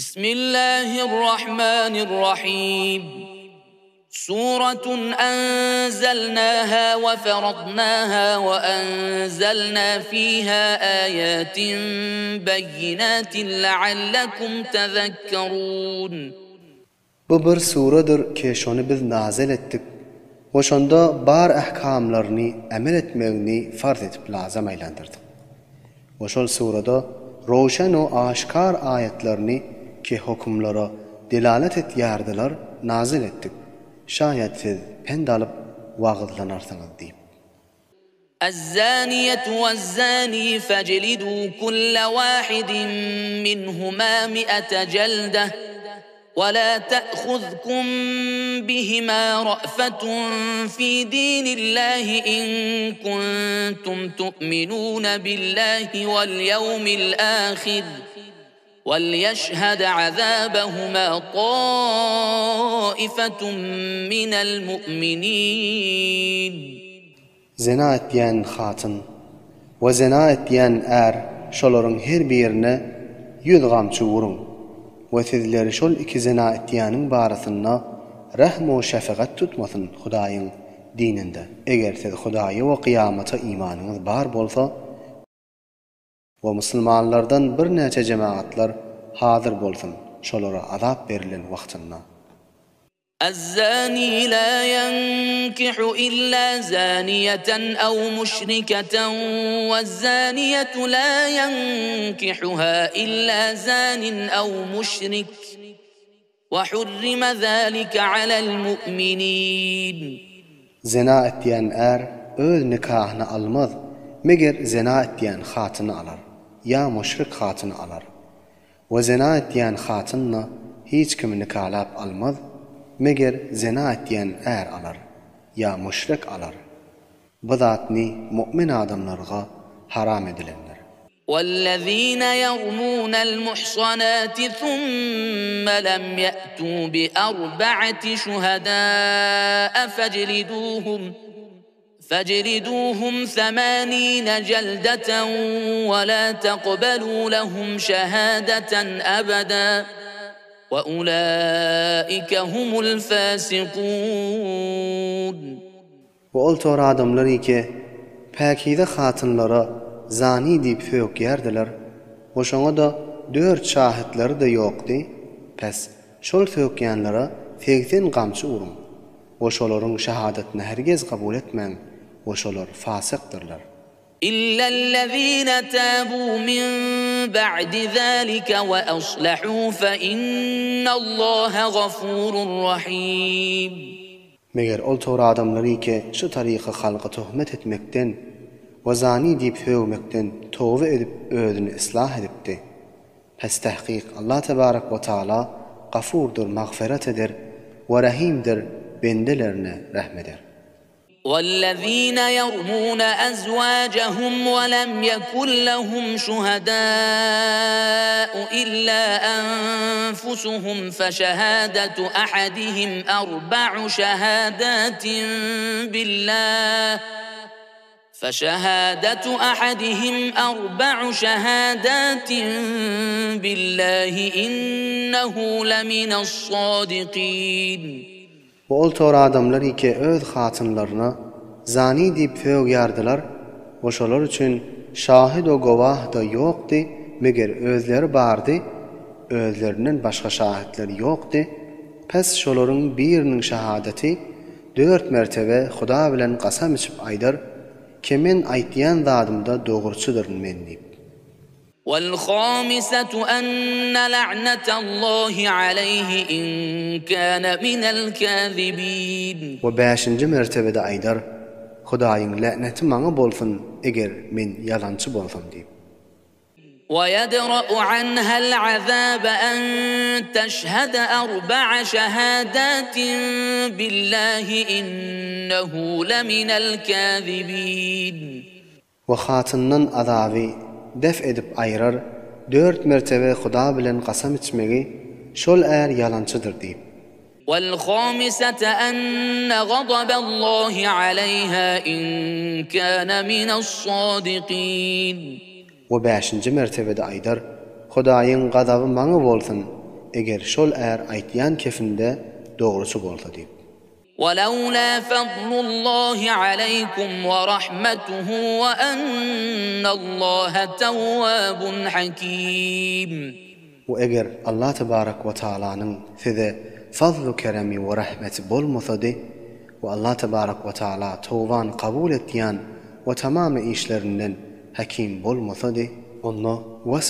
Bismillahirrahmanirrahim. Suratun enzelnaha we feradnaha we enzelna fiha ayatin beyyinatin leallekum tezekkerun. Bu bir suredir ki şony biz nazyl etdik we şonda bar ahkamlaryny emel etmegini farz edip lazam aýlandyrdyk. We şol surada rowşen u aşkar aýatlaryny ki hokumlara delalet etýärdiler nazyl etdik, şaýat siz pent alyp wagyzlanarsyňyz diýip. Ez-zaniýetu wez-zani fejlidu kulle wahidin minhuma mi'ete jeldeh we la te'huzkum bihima ra'fetun fi dinillahi in kuntum tu'minune billahi wel ýewmil ahir welýeşhed azabahuma taifetun minel mu'minin. Zina etýän hatyn we zina etýän är şolaryň her birine ýüz gamçy uruň we sizleri şol iki zina etýäniň barasynda rehm-u şefegat tutmasyn Hudaýyň dininde eger siz Hudaýa we kyýamata imanyňyz bar bolsa we musulmanlardan birnäçe jemagatlar hazyr bolsun şolara azap berilen wagtynda. Ez-zani la ýenkihu illa zaniýeten ew müşriketen wez-zaniýetu la ýenkihuha illa zanin ew müşrik we hurrime zalike alel mu'minin. Zina etýän är öz nikahyna almaz, meger zina etýän hatyny alar, ýa müşrik hatyny alar. We zina etýän hatyn-da hiç kimi nikalap almaz, meger zina etýän är alar, ýa müşrik alar. Bu zatny mu'min adamlarga haram edilendir. Wellezine ýermunel muhsanati thumma lem ýe'tu bi erbe'ati şuhedâ'e fecliduhum Fejliduhum semanine jeldeten we la tekbelu lehum şehadeten ebeda we ulaike humul fasikun. We ol tor adamlar ki, päkize hatynlara zani diýip sökýärdiler we şoňa-da dört şahitleri-de ýokdy, pes, şol sökýänlere 80 gamçy uruň. We şolaryň şahadatyny hergez kabul etmäň, we şolar fasykdyrlar. Illellezine tabu min ba'di zalike we aslahu fe innallaha gafurun rahim. Meger ol tor adamlar ki şu taryka halka töhmet etmekden we zani diýip sögmekden toba edip özüni yslah edipdi. Pes tahkyk Allah tebarek we taala Gafurdyr magfyrat eder we Rahimdir bendelerine rehm eder. Wellezine ýermune azwajahum we lem ýekun lehum şuhedâ'u illa enfusuhum feşehâdetu ahadihim erba'u şehâdâtin billah Feşehâdetu ahadihim erba'u şehâdâtin billâhi innehu lemine's-sâdikîn. We ol tor adamlar ki öz hatynlaryna zani diýip sögýärdiler we şolar üçin şahid-u gowah-da ýokdy, meger özleri bardy, özlerinden başga şahitler ýokdy, pes şolaryň biriniň şahadaty Dört mertebe Huda bilen kasam içip aýdar, Ki men aýtýan zadymda dogruçydyryn men diýip. Wal-hamisetu enne la'netallahi aleýhi in kâne minel-kâzibîn. We bäşinji mertebede aýdar, Hudaýyň lä'neti maňa bolsun eger men ýalançy bolsam diýip. ويدرأ عنها العذاب أن تشهد أربع شهادات بالله إنه لمن الكاذبين. We hatyndan azaby def edip aýyrar dört mertebe Huda bilen kasam içmegi, şol är ýalançydyr diýip. Wal-hamisete enne gadaballahi aleýha in kâne mine's-sâdikîn. We bäşinji mertebede aýdar, Hudaýyň gazaby maňa bolsun! eger şol är aýtýan kefinde dogruçy bolsa diýip. Welewlâ fadlullâhi aleýkum we rahmetuhu we ennallâhe tewwâbun hakîm. We eger Allah tebarek we taalanyň size fazlu-keremi we rahmeti bolmasady we Allah tebarek we taala towbany kabul etýän we tamamy işlerinden hakim bolmasady, onda wasf.